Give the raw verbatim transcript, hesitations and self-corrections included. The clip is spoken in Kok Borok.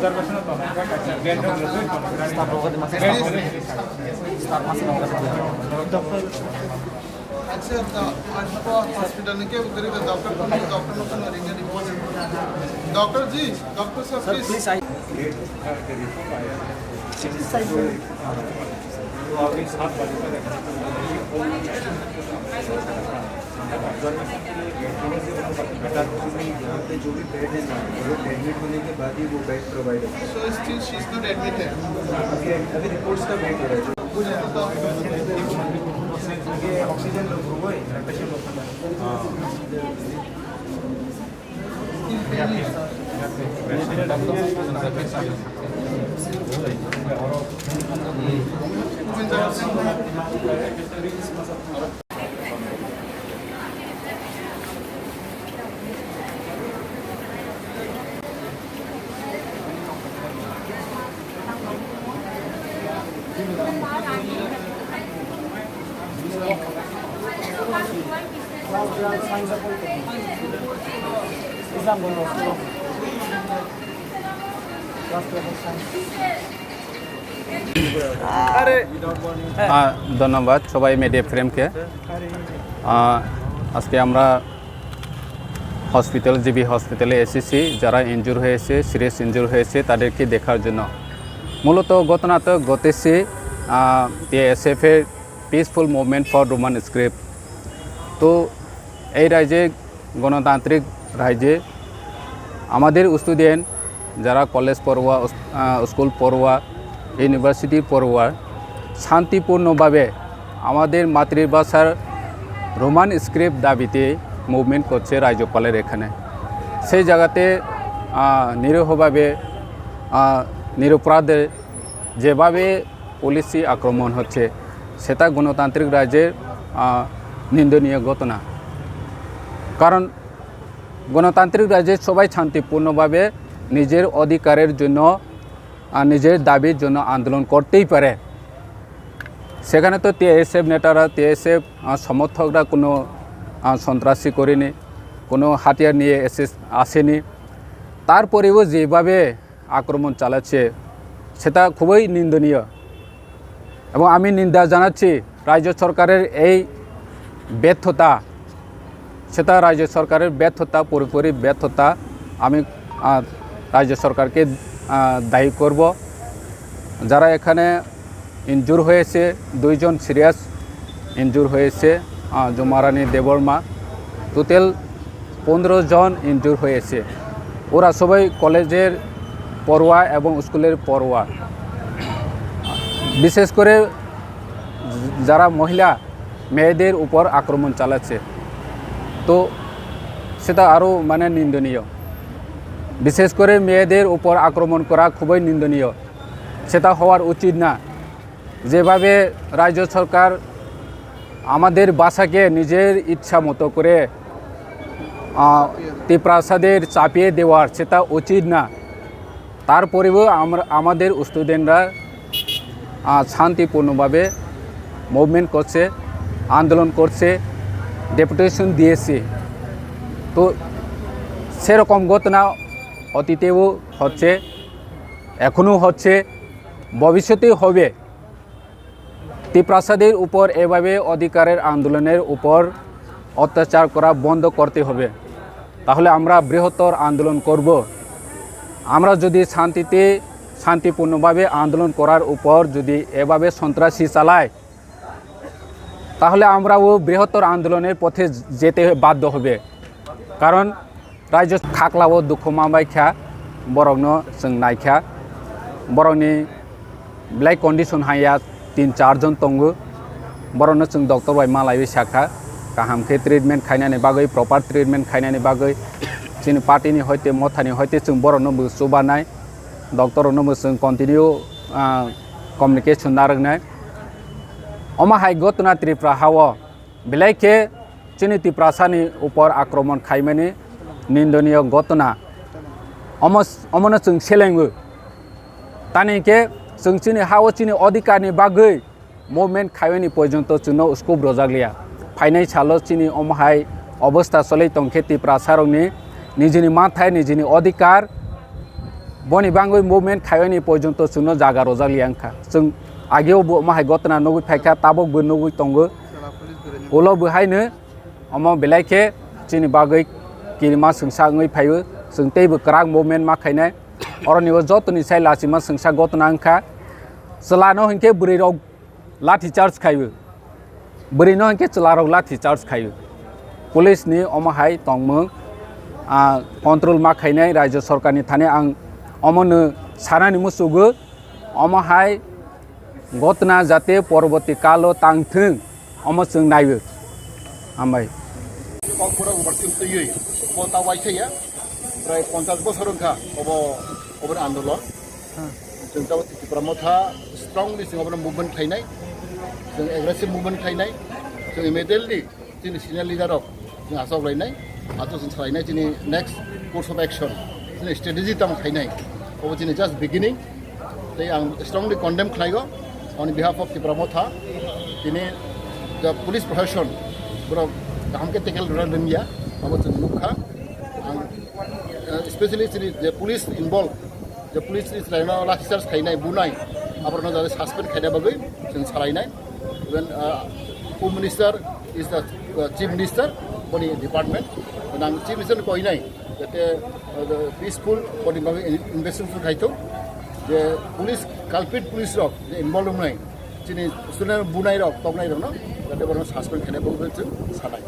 Acha, ta, acha, hospital ni ke bukari ta doctor ko, doctor no ko ringa di. Doctor ji, doctor sir, please. Sir, please, I जो भी बेड है ना, वो एडमिट होने के बाद ही वो बेड प्रोवाइड होता है। So still she is not admitted. अभी, अभी रिपोर्ट्स का वेट हो रहा है। ये ऑक्सीजन लोग हुए, पेशेंट लोग। আহ, ধন্যবাদ সবাই মিডিয়া ফ্রেমকে। আহ, আজকে আমরা হসপিটাল, জিবি হসপিটালে এসেছি, যারা ইনজুর হয়েছে, সিরিয়াস ইনজুর হয়েছে, তাদেরকে দেখার জন্য। মূলত ঘটনাটা ঘটেছে, আহ, বিএসএফ এর peaceful movement for Roman script. তো এই রাজ্যে, গণতান্ত্রিক রাজ্যে আমাদের স্টুডেন্ট, যারা কলেজ পড়ুয়া, উস-, আহ, স্কুল পড়ুয়া, ইউনিভার্সিটি পড়ুয়া, শান্তিপূর্ণভাবে আমাদের মাতৃভাষার রোমান স্ক্রিপ্ট দাবিতে মুভমেন্ট করছে রাজ্যপালের এখানে। সেই জায়গাতে, আহ, নিরীহভাবে, আহ, নিরপরাধে যেভাবে পুলিশি আক্রমণ হচ্ছে, সেটা গণতান্ত্রিক রাজ্যের, আহ, নিন্দনীয় ঘটনা। কারণ গণতান্ত্রিক রাজ্যে সবাই শান্তিপূর্ণভাবে নিজের অধিকারের জন্য, আহ, নিজের দাবির জন্য আন্দোলন করতেই পারে। সেখানে তো টিএসএফ নেতারা, টিএসএফ, আহ, সমর্থকরা কোনো, আহ, সন্ত্রাসী করেনি, কোনো হাতিয়ার নিয়ে এসে, আসেনি। তারপরেও যেভাবে আক্রমণ চালাচ্ছে, সেটা খুবই নিন্দনীয়। এবং আমি নিন্দা জানাচ্ছি রাজ্য সরকারের এই ব্যর্থতা, সেটা রাজ্য সরকারের ব্যর্থতা, পুরোপুরি ব্যর্থতা। আমি, আহ, রাজ্য সরকারকে, আহ, দায়ী করব। যারা এখানে ইনজুর হয়েছে, দুইজন সিরিয়াস ইনজুর হয়েছে, আহ, জমারানী দেববর্মা। টোটাল পনেরো জন ইনজুর হয়েছে। ওরা সবাই কলেজের পড়ুয়া এবং স্কুলের পড়ুয়া। বিশেষ করে যারা মহিলা, মেয়েদের উপর আক্রমণ চালাচ্ছে, তো সেটা আরও, মানে, নিন্দনীয়। বিশেষ করে মেয়েদের উপর আক্রমণ করা খুবই নিন্দনীয়। সেটা হওয়ার উচিত না। যেভাবে রাজ্য সরকার আমাদের ভাষাকে নিজের ইচ্ছা মতো করে, আহ, তিপ্রাসাদের চাপিয়ে দেওয়ার, সেটা উচিত না। তারপরেও আমরা, আমাদের স্টুডেন্টরা, আহ, শান্তিপূর্ণভাবে মুভমেন্ট করছে, আন্দোলন করছে, ডেপুটেশন দিয়েছে। তো সেরকম ঘটনা অতীতেও হচ্ছে, এখনও হচ্ছে, ভবিষ্যতেও হবে। তিপ্রাসাদের উপর এভাবে অধিকারের আন্দোলনের উপর অত্যাচার করা বন্ধ করতে হবে, তাহলে আমরা বৃহত্তর আন্দোলন করব। আমরা যদি শান্তিতে, শান্তিপূর্ণভাবে আন্দোলন করার উপর যদি এভাবে সন্ত্রাসী চালায়, তাহলে আমরাও বৃহত্তর আন্দোলনের পথে যেতে বাধ্য হবে। কারণ রাজ্য খাকলাও দুঃখ মামাইখা, বরকনো চোং নাইখা, বরকনি belai condition haiya tin char jon tongo, borokno chwng doctor bai malaiwi sakha, kaham khe treatment khainani bagwi, proper treatment khainani bagwi, chini party ni hoite, motha ni hoite chwng borokno bo chubanai, doctor rokno bo chwng continue, ah, communication narwknai. Omo hai gotna Tripura hao belai khe chini Tiprasani upor akromon khaimani nindoniyo gotna. Omo, omono chwng selengo. Tani khe chwng chini hao chini odhikarni bagwi movement khaimani porjonto chwngno scope rwjakliya. Phainai salo chini omo hai obostha choli tongkhe Tiprasarokni nijini manthai, nijini odhikar Boni bangwi movement khaiwani porjonto chwngno jaga rojak liya wngkha. Chwng ageo bo omo hai gotna nugwi phaikha, tabok bo nugwi tongo. Ulo bo haino omo belai khe chini bagwi kirima swngsa wngwi phaio. Chwng teibo kwrak movement ma khainai. Oroni o jotoni sai lachima swngsa gotna wngkha. Chwlano hinkhe bwrwi rok lathi charge khaiwi. Bwrwino hinkhe chwlarok lathi charge khaiwi. Police ni omo hai tongmung, ah, control ma khainai rajya sarkar ni thani ang omono sanani muchugo. Omo hai gotna jate poroboti kalo tangthwng, omo chwng naiwi. Hambai. Kokborok ubar chwng twiwi, bo ta waisaya, prai ponchash bosor wngkha obo, oboni andolon. Chwng tabok Tipra Motha strongly chwng obono movement khlainai, chwng aggressive movement khlainai, chwng immediately chini senior leader rok chwng achok lainai, ato chwng salainai chini next course of action, chini strategy tamo khlainai, obo chini just beginning, tei ang strongly condemn khlaigo on behalf of Tipra Motha, tini the police profession borok kaham khe tackle rwna rwngya, abo chwng nukha, ang, eh, especially chini je police involved, je police ni chwraino lathi charge khainai, bunai, aborokno jate suspend khaina bagwi chwng salainai. Even, uh, Home Minister is the, uh, Chief Minister, boni department. Nang Chief Minister ni koinai, jate, uh, the peaceful boni bagwi in-, investigation khaithok. Je police, culprit police rok je involve wngnai, chini student bunai rok, toknai rokno, jate borokno suspend khaina bagwi chwng sanai.